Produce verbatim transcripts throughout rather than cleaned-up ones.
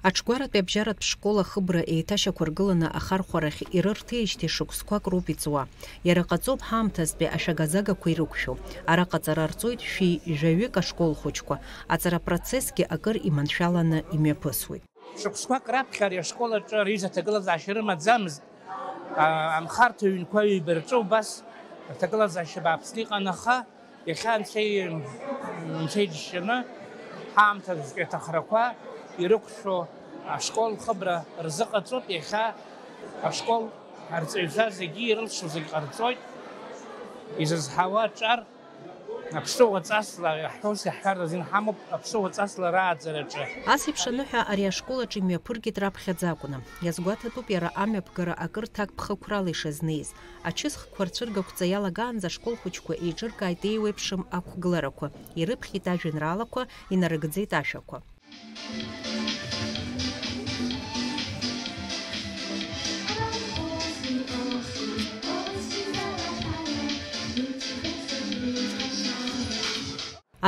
Аҽгәаратәи абжьаратә школ ахыбра еиҭашьақәыргыланы ахархәарахь ирырҭеижьҭеи шықәсқәак роуп иҵуа. Иара ҟаҵоуп ҳаамҭазтәи ашәагазагақәа ирықәшәо. Араҟа аҵара рҵоит шәи жәаҩык ашкол хәыҷқәа. Аҵара процессгьы акыр иманшәаланы имҩаԥысуеит. Шықәсқәак раԥхьа ари ашкол аҿы рҩыза аҭагылазаашьа рымаӡамызт. А-, анхарҭа ҩнқәа ҩба рҿы убас рҭагылазаашьа бааԥсны иҟан, аха иахьа анцәа и-, анцәа иџьшьаны ҳаамҭазтәи аҭахрақәа ирықәшәо ашкол хыбра рзыҟаҵоит. Иахьа ашкол арҵаҩцәа зегьы ирылшо зегь ҟарҵоит. Изызҳауа аҿар аԥсыуа ҵасла, иаҳҳәоз иаҳҳәар азин ҳамоуп, аԥсыуа ҵасла рааӡараҿы. Ас еиԥш аныҳәа ари ашкол аҿы имҩаԥыргеит раԥхьаӡа акәны. Иазгәаҭатәуп иара амҩаԥгара акыр ҭакԥхықәрала ишазнеиз. Ачысхқәа рцәыргақәҵа иалагаанӡа ашкол хәыҷқәа еиҿыркааит еиуеиԥшым ақәгыларақәа, ирыԥхьеит ажәеинраалақәа, инарыгӡеит ашәақәа.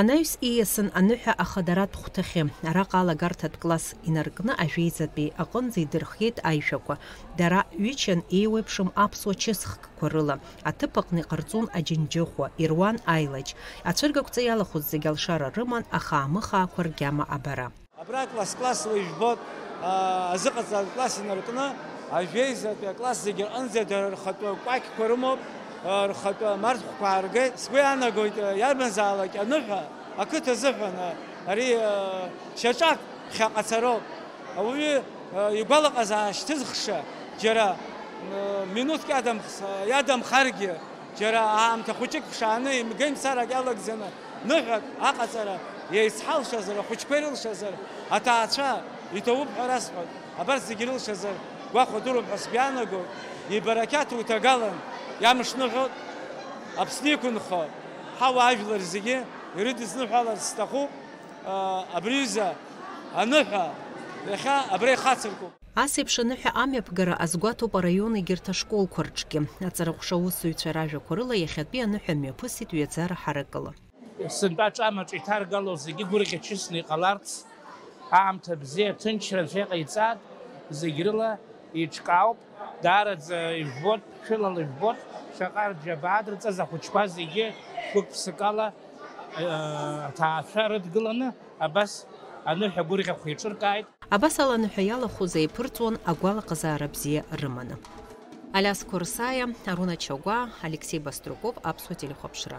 Анаҩс ииасын аныҳәа ахадаратә хәҭахьы. Араҟа алагарҭатә класс инаркны ажәеизатәи аҟынӡа идырхиеит аишәақәа. Дара ҩычан еиуеиԥшым аԥсуа чысхкқәа рыла. Аҭыԥ аҟны иҟарҵон аџьынџьыхәа, ируан аилаџь. Ацәыргақәҵа иалахәыз зегь алшара рыман ахаамыхаақәа ргьама абара. Абра класс-классла ижәбоит, аа, азыҟаҵаратә класс инаркны, ажәеизатәи акласс зегьы рҟынӡа дара рхатәы кәакьқәа рымоуп, аа, рхатәы амарҭқәа ааргеит. Сгәы иаанагоит, аа, иарбанзаалак аныҳәа ақыҭа азыҳәан, аа, ари, аа, шьаҿак ԥхьаҟа цароуп. Ауаҩы, аа, игәалаҟазаашьа ҭызхша, џьара, аа, минуҭк иадамхс-, иадамхаргьы, џьара аамҭа хәыҷык ԥшааны имгеимцарак иалагӡаны, ныҳәак аҟаҵара иеицҳалшазар, ахәыҷқәа ирылшазар, аҭаацәа иҭоуп ҳәа расҳәоит. Абарҭ зегьы ирылшазар гәахәадыруп ҳәа сгәы иаанагоит. Ибарақьаҭу иҭагалан, иамшныҳәоит, Аԥсны иқәынхо ҳауаажәлар зегьы ирыдысныҳәаларц сҭахуп, а, абри аҩыза аныҳәа иахьа абра ихацыркуп. Ас еиԥш аныҳәа амҩаԥгара азгәаҭоуп араион егьырҭ ашколқәа рҿгьы. Аҵарахәша аусзуҩцәа ражәақәа рыла иахьатәи аныҳәа мҩаԥысит ҩаӡара ҳаракыла. Сынтәа аҿамаҿ иҭаргало зегьы гәырӷьа-чысны иҟаларц, аамҭа бзиа, аҭынчра анцәа иҟаиҵааит, зегь рыла еиҿкаауп, даараӡа ижәбоит, шәылала ижәбоит, шаҟа рџьабаа адырҵаз ахәыҷқәа зегьы гәык-ԥсыкала, э, аҭаацәа рыдгыланы абас аныҳәа гәырӷьахә еиҿыркааит. Абас ала аныҳәа иалахәыз еиԥырҵуан агәалаҟазаара бзиа рыманы. Алиас Қәырсаиа, Аруна Чагәаа, Алексеи Баструков, Аԥсуа телехәаԥшра.